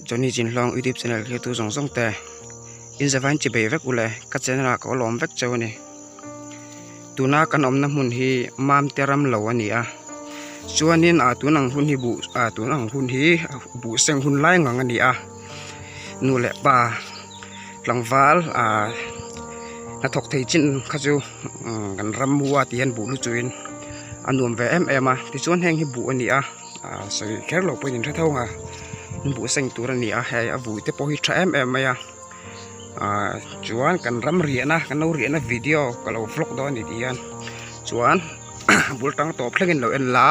Johnny Chinhlawng youtube channel thlir tu zawng zawng te in zavain chi bei vek ule ka channel ah ka lawm vek cheu a ni tuna kan awmna hmun hi Mamte ram lo a ni a chuanin ah tun ang hun hi buh ah tun ang hun hi buh seng hun lai ngang a ni a nu leh pa tlangval ah hnathawk thei chin kha chu kan ram mua tih hian buh lu chuhin a nuam ve em em a tichuan heng hi buh a ni a ah sawi kher loh pawhin in hre tho ang a buh seng tur a ni a hei a vui te pawh hi tha em em mai a ah chuan kan ram riahna kan lo riahna video ka lo vlog dawn a ni tih hian chuan bul tang tawp thlengin lo en la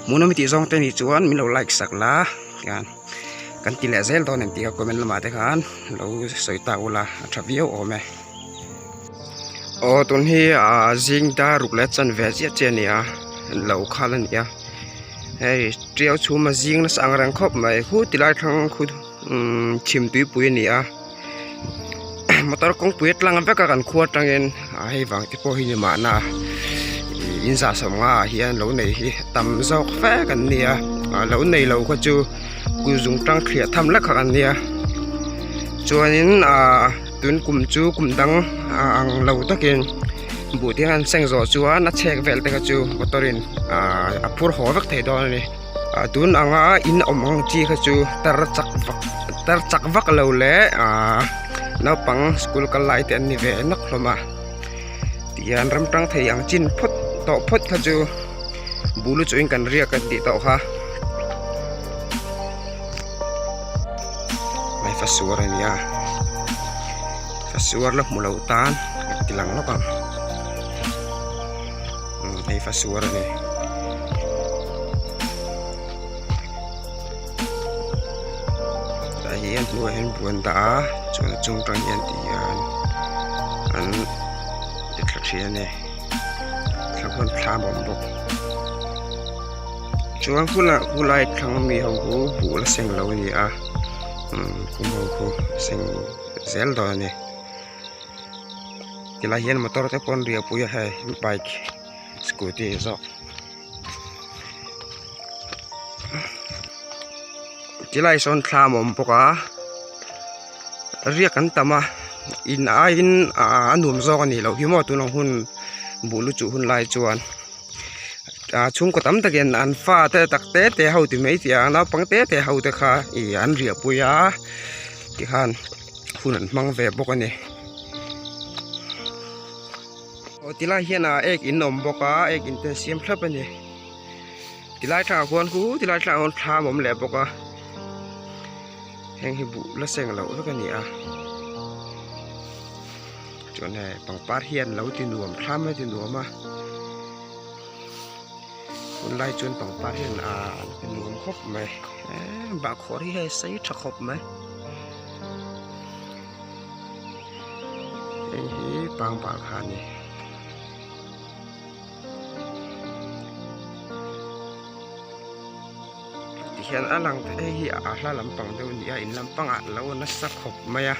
hmuhnawm i tih zawng te nih chuan min lo like sak la tihian kan ti leh zel dawn em tih kha comment lamah te khan lo sawi ta ula a tha viau awm e aw tun hi ah zing dar ruk leh chan ve chiah chiah a ni a lo khal a ni a hei tiau chhum a zing nasa ang reng khawp mai khu ti lai thlang khu umm chhim tuipui a ni a motor kawngpui a tlang vek a kan khua atangin a hei vang te pawh hi ni mahna ih in zah sawm nga ah hian lo nei hi tam zawk fe kan nia ah lo nei lo kha chu kut zung tang thliah tham lek kha kan nia chuanin ah tun kum chu kum dang ang lo takin buh te an seng zawh chuan a chhek vel te kha chu motor in ah a phur haw vek thei dawn a ni. Ah tun anga in awm ang chi kha chu tar chak vak tar chak vak lo leh ah naupang school kal lai te an ni ve nawk hlawm a tihian ram tang thei ang chin phawt tawh phawt kha chu bul chu in kan riak kan tih tawh kha hei fa suar a ni a fa suar la hmu lo tan ka ti lang lawk ang hei fa suar a ni. Tah hian hnuaiah hian buan dah a chuan a chung atang hian ti hian an ti thla thin a ni thla hman thlam a awm bawk chuan hunah khulai thlang ami ho khu buh la seng lo a ni a umm khum ho khu seng zel dawn a ni. Tilai hian motor te pawh an riah pui a hei bike scooty zawk tilai sawn thlam a awm bawk a riak an tam a in aiin a nuam zawk a nih loh hi maw tun ang hun buh lu chuh hun lai chuan ah chhungkaw tam takin an fa te tak te te ho ti mai tih ang naupang te te ho te kha ih an riah pui a tikhan hun an hmang ve bawk a ni. Aw tilai hian ah ek in a awm bawk a ek in te an siam thlap a ni tilai thlangah khuan khu tilai thlangah khuan thlam a awm leh bawk a heng hi buh la seng loh vek a ni a chuan hei pangpar hian lo ti nuam thlam a ti nuam a tunlai chuan pangpar hian ah an ti nuam khawp mai eee bahkhawr hi hei a sei tha khawp mai. Hei hi pangpar kha a ni. Tihian a lang hei hi a hla lampang deuh a ni a in lampangah lo nasa khawp mai a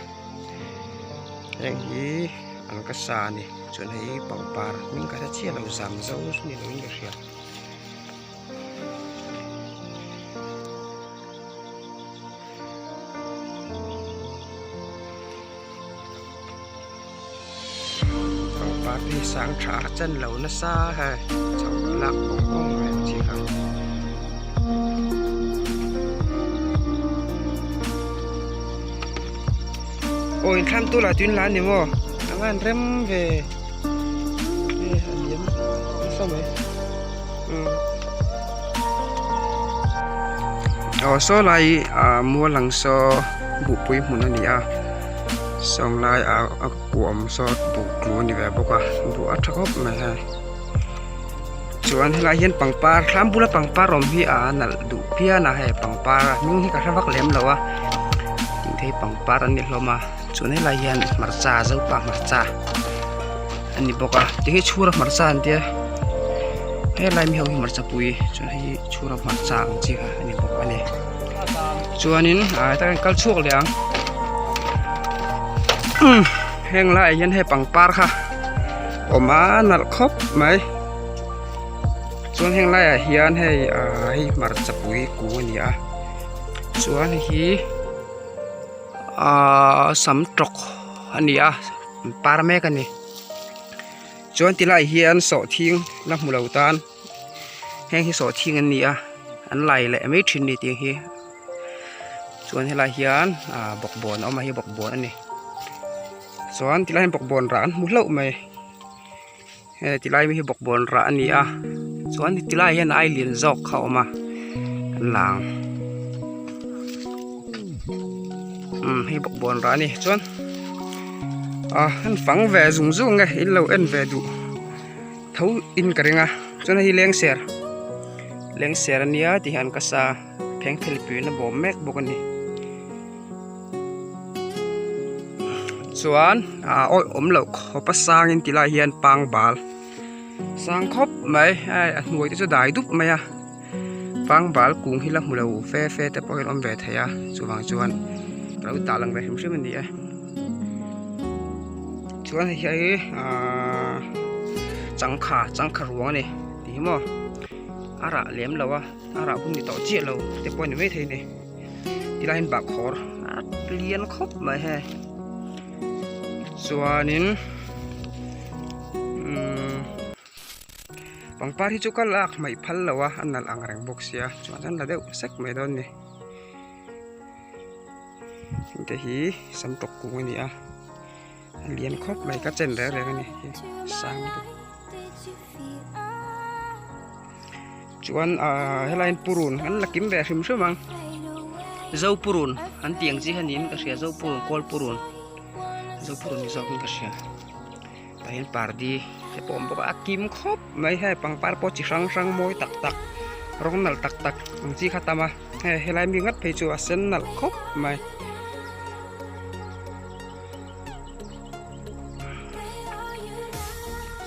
heng hi an ka sa a ni chuan hei hi pangpar hming ka hre chiah lo zam zo ni lovin ka hria. Pangpar te hi sang tha a chen lo nasa hei chho lak vawng vawng mai ang chi kha. Aw inthlan tu lah tuin la a ni maw a van rem ve e a liam nasa mai umm. Aw saw lai ah mual ang saw buhpui hmun a ni a sawng lai ah a kuam saw buh tlu a ni ve bawk a buh a tha khawp mai hei chuan helai hian pangpar thlam bula pangpar awm hi a nalh duh phian a hei pangpar a hming hi ka hre vak lem lo a tin thei pangpar an ni hlawm a chuan helai hian hmarcha zopa hmarcha a ni bawk a ti hi chhura hmarcha an tia helai mi ho hi hmarcha pui chuan hei hi chhura hmarcha ang chi kha a ni bawk a ni chuanin ah hetah hian kal chhuak leh ang umm heng laiah hian hei pangpar kha awm a nalh khawp mai chuan heng laiah hian hei ah hei hmarcha pui kung a ni a. Chuan hei hi ahh sam tawk a ni a par mek a ni chuan ti laiah hian sawhthing la hmu lo tan heng hi sawhthing an ni a an lai leh mai thin a ni tih hi chuan helaiah hian ahh bawkbawn a awm a hei bawkbawn a ni chuan tilai hian bawkbawn rah an hmu hlauh mai. Hei ti lai mi hi bawkbawn rah a ni a chuan ti lai hian ai lian zawk kha a awm a an lang umm hei bawkbawn rah a ni chuan ah an fang ve zung zung nge in lo en ve duh tho in ka ring a chuan hei hi lengser lengser a nia ti hian ka sa phengphel pui na bawm mek bawk a ni. Chuan ah awi awm loh khawp a sangin ti lai hian pangbal sang khawp mai hei a hnuai te chu dai dup mai a pangbal kung hi la hmu lo fe fe te pawh hian awm ve thei a chuvang chuan ka lo dah lang ve hrim hrim a ni e chuan hei hi ahh changkha changkha ruang a ni tih hi maw a rah lem lo a a rah hun ni tawh chiah lo te pawh a ni maithei a ni. Tilai hian bahkhawr a lian khawp mai hei chuanin umm pangpar hi chu ka lak hmaih phal lo a a nalh ang reng bawk sia chuan an la deuh sek mai dawn a ni hengte hi samtawk kung a ni a a lian khawp mai ka chen reng reng a ni sang lutuk. Chuan ahh helai hian purun an la kim ve hrim hrim ang zo purun an tih ang chi kha niin ka hria zo purun kawl purun zo purun ni zawkin ka hria tah hian pardi te pawh a awm bawk a a kim khawp mai hei pangpar pawh chi hrang hrang mawi tak tak rawng nalh tak tak ang chi kha a tam a hei helai mi ngat phei chu a sen nalh khawp mai.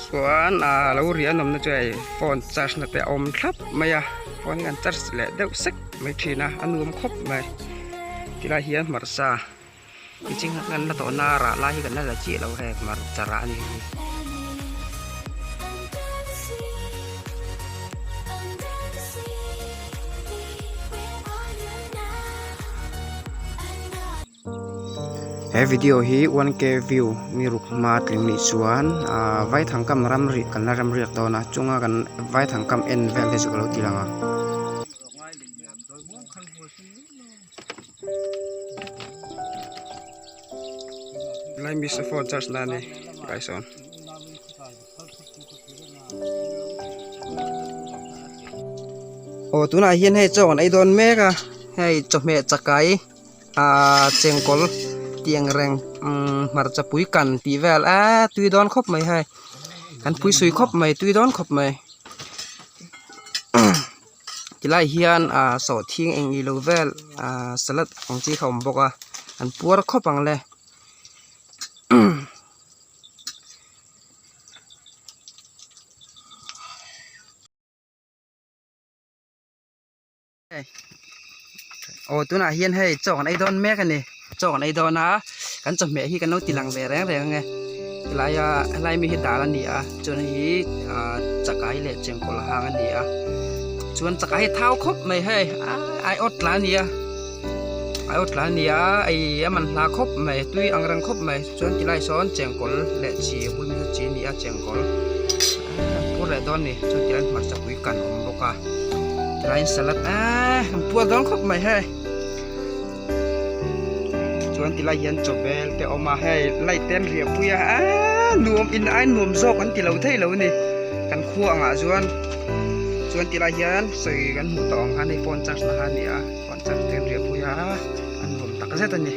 Chuan ah lo ri an awmna chu hei phone charge na te a awm thlap mai a phone hi kan charge leh deuh sek mai thin a a nuam khawp mai tilai hian hmarcha ti ching kha kan la tawh na rah lai hi kan la la chiah lo hei hmarcha rah a ni hi. He video hi 1k view mi ruk hma tling nih chuan ahh vaithangkam ramri kan la ramriak dawn a chunga kan vaithangkam en vel te chu ka lo ti lang a. Lai mi phone charge na a ni tilai sawn. Aw tunah hian hei chaw kan ei dawn mek a hei chawhmeh chakai. Ahh chengkawl tih ang reng umm hmarcha pui kan tih vel eee tui dawn khawp mai hei kan pui sui khawp mai tui dawn khawp mai tilai hian ahh sawhthing eng ilo vel ahh salad ang chi kha a awm bawk a an puar khawp ang le. Aw tunah hian hei chaw kan ei dawn mek a ni chaw kan ei dawn a kan chawhmeh hi kan lo ti lang ve reng reng ang e helaia helai mi hi dal a ni a chuan hei hi ah chakai leh chengkawl hang a ni a chuan chakai hi thau khawp mai hei aiawt tla a ni a aiawt tla a ni a ei a man hla khawp mai tui ang reng khawp mai chuan tilai sawn chengkawl leh chi a bul mi chu chi a ni a chengkawl pur leh dawn a ni chuan tilai hmarcha pui kan awm bawk a. Tilaiin salad eee an puar dawn khawp mai hei chuan tilai hian chaw vel te a awm a hei light te an riah pui a eee nuam in ai nuam zawk an ti lo thei lo a ni kan khua angah chuan chuan tilai hian sawi kan hmuh tawh ang khan hei phone charge na kha a ni a phone charge te an riah pui a a nuam tak zet a ni.